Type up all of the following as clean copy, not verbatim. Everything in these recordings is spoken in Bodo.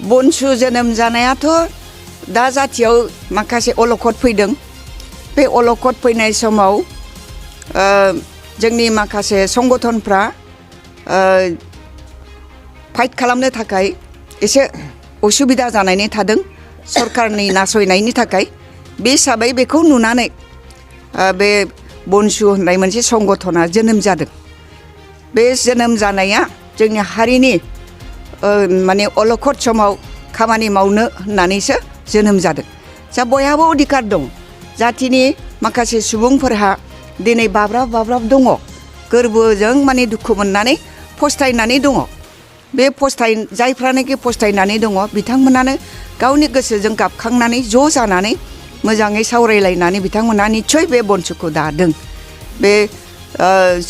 बनसु जोनोम जानायाथ' दा जातियाव माखासे अलखद फैदों बे अलखद फैनाय समाव जोंनि माखासे संगठनफ्रा फाइट खालामनो थाखाय एसे उसुबिदा जानानै थादों सरकारनि नासयनायनि थाखाय बे हिसाबै बेखौ नुनानै बे बनसु होननाय मोनसे संगठना जोनोम जादों बे जोनोम जानाया जोंनि हारिनि माने अलखद समाव खामानि मावनो होननानैसो जोनोम जादों जा बयहाबो अधिकार दं जातिनि माखासे सुबुंफोरहा दिनै बाब्राब दङ गोरबोजों माने दुखु मोननानै फस्थायनानै दङ बे जायफ्रानोखि फस्थायनानै दङ बिथांमोनानो गावनि गोसोजों गाबखांनानै ज' जानानै मोजाङै सावरायलायनानै बिथांमोना निस्सय बे बनसुखौ दादों बे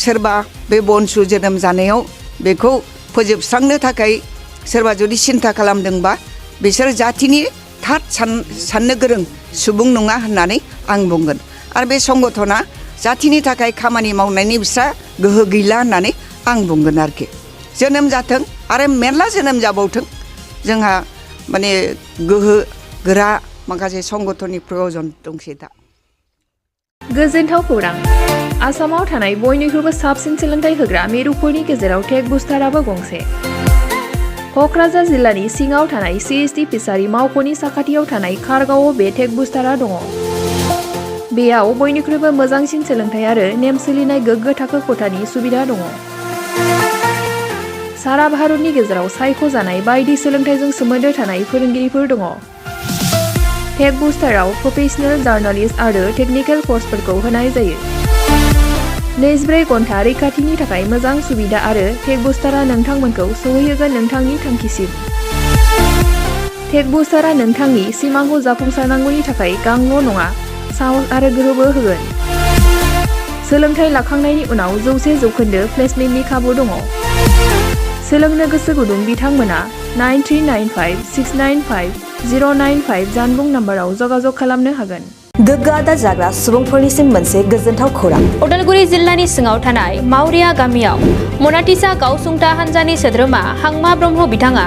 सोरबा बे बनसु जोनोम जानायाव बेखौ फोजोबस्रांनो थाखाय सोरबा जुदि सिन्था खालामदोंबा बिसोर जातिनि थार साननो गोरों सुबुं नङा होननानै आं बुंगोन आरो बे संगठना जातिनि थाखाय खामानि मावनायनि बिस्रा गोहो गैला होननानै आं बुंगोन आरोखि जोनोम जाथों आरो मेरला जोनोम जाबावथों जोंहा माने गोहो गोरा माखासे संगठननि प्रयजन दंसै दा गोजोनथाव खौरां आसामाव थानाय बयनिख्रुइबो साबसिन सोलोंथाइ होग्रा मिरुफोरनि गेजेराव टेक बुस्टाराबो गंसे क'क्राझार जिल्लानि सिङाव थानाय CST फिसारि मावख'नि साखाथियाव थानाय खारगावआव बे टेक बुस्टारा दङ बेयाव बयनिख्रुइबो मोजांसिन सोलोंथाइ आरो नेम सोलिनाय गोग्गो थाखो खथानि सुबिदा दङ सारा भारतनि गेजेराव सायख'जानाय बायदि सोलोंथाइजों सोमोन्दो थानाय फोरोंगिरिफोर दङ टेक बुस्टाराव प्रफेशनेल जार्नालिस्ट आरो टेकनिकेल कर्सफोरखौ होनाय जायो 24 घन्टा रैखाथिनि थाखाय मोजां सुबिदा आरो टेक बुस्टारा नोंथांमोनखौ सौहैहोगोन नोंथांनि थांखिसिम टेक बुस्टारा नोंथांनि सिमांखौ जाफुंसारनांगौनि थाखाय गांल' नङा साहस आरो गोहोबो होगोन सोलोंथाइ लाखांनायनि उनाव 100% प्लेसमेन्टनि खाबु दङ सोलोंनो गोसो गुदुं बिथांमोना 9395695095 जानबुं नाम्बाराव जगाजग खालामनो हागोन गोग्गो आदार जाग्रा सुबुंफोरनिसिम मोनसे गोजोनथाव खौरां उदालगुरि जिल्लानि सिङाव थानाय मावरिया गामियाव मनाटिसा गावसुंथा हान्जानि सोद्रोमा हांमा ब्रह्म बिथाङा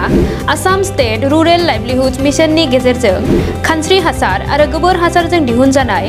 आसाम स्टेट रुरेल लाइभलिहुड मिशननि गेजेरजों खानस्रि हासार आरो गोबोर हासारजों दिहुनजानाय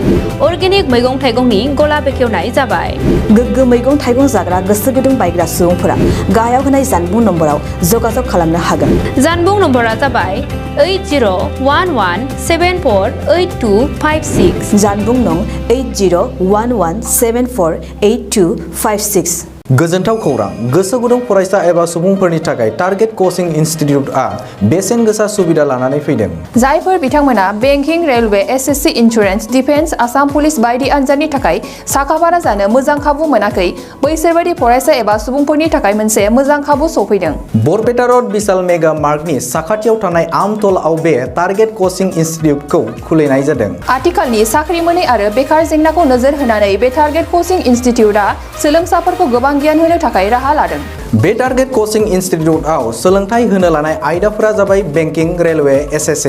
अर्गेनिक मैगं थाइगंनि गला बेखेवनाय जाबाय गोग्गो मैगं थाइगं जाग्रा गोसो गुदुं बायग्रा सुबुंफोरा गाहायाव होनाय जानबुं नम्बराव जगाजग खालामनो हागोन जानबुं नम्बरा जाबाय 8011748256 जानबुं नं 8011748256 गोजोनथाव खौरां गोसो गुदुं फरायसा एबा सुबुंफोरनि थाखाय टारगेट कचिं इनस्टिट्यूटआ बेसेन गोसा सुबिदा लानानै फैदों जायफोर बिथांमोना banking railway SSC insurance defence Assam police बायदि आनजादनि थाखाय साखाफारा जानो मोजां खाबु मोनाखै बैसोर बायदि फरायसा एबा सुबुंफोरनि थाखाय मोनसे मोजां खाबु सफैदों बरपेटा रोड विशाल मेगा मार्टनि साखाथियाव थानाय आमतलाव बे टारगेट कचिं इनस्टिट्यूटखौ खुलिनाय जादों आथिखालनि साख्रि मोनै आरो बेकार जेंनाखौ नोजोर होनानै बे टारगेट कचिं इनस्टिट्यूटआ सोलोंसाफोरखौ गोबां गियान होनो थाखाय राहा लादों बे टारगेट कचिं इनस्टिट्यूटआव सोलोंथाइ होनो लानाय आयदाफोरा जाबाय banking railway SSC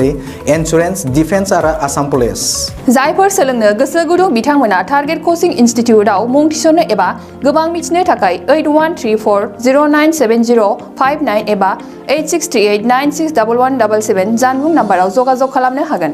insurance defence आरो आसाम पुलिस जायफोर सोलोंनो गोसो गुदुं बिथांमोना टारगेट कचिं इनस्टिट्यूटआव मुं थिसननो एबा गोबां मिथिनो थाखाय 8134097059 एबा 8638961177 जानबुं नाम्बाराव जगाजग खालामनो हागोन